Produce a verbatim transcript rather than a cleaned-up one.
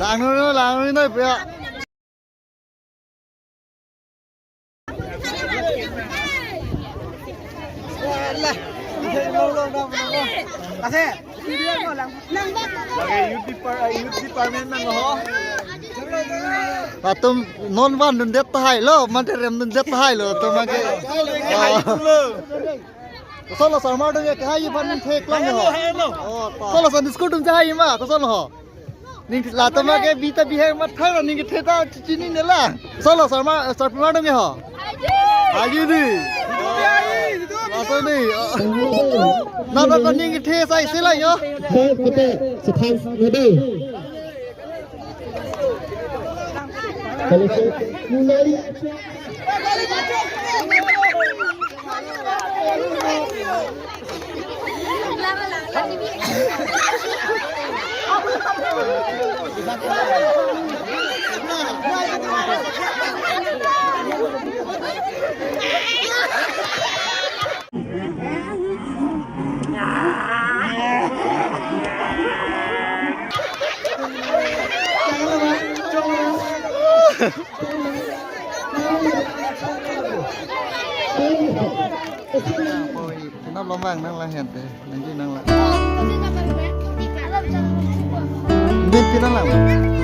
Langno, langno noi pia. Ase. Lake youth depart-, ah, youth department nang ho. Latum non van dundet tahai lo, mate rem dundet tahai lo, latum ke. Laso lo sarmar atum ke hai van thek lang ho. Laso lo Sunday school atum ke hai ma, laso lo ho. Ning latum ke bita bihek mat thai lo ning kethe ta chinine la. Laso lo sarmar, sarmar atum ke ho. Aji di. Laso di. Na na ko ning kethe sai sila yo. Sir, kita setan nadi. Kalau saya mulai Kenap lomang nang lahen te, nangji nang la. Bin pinang lang.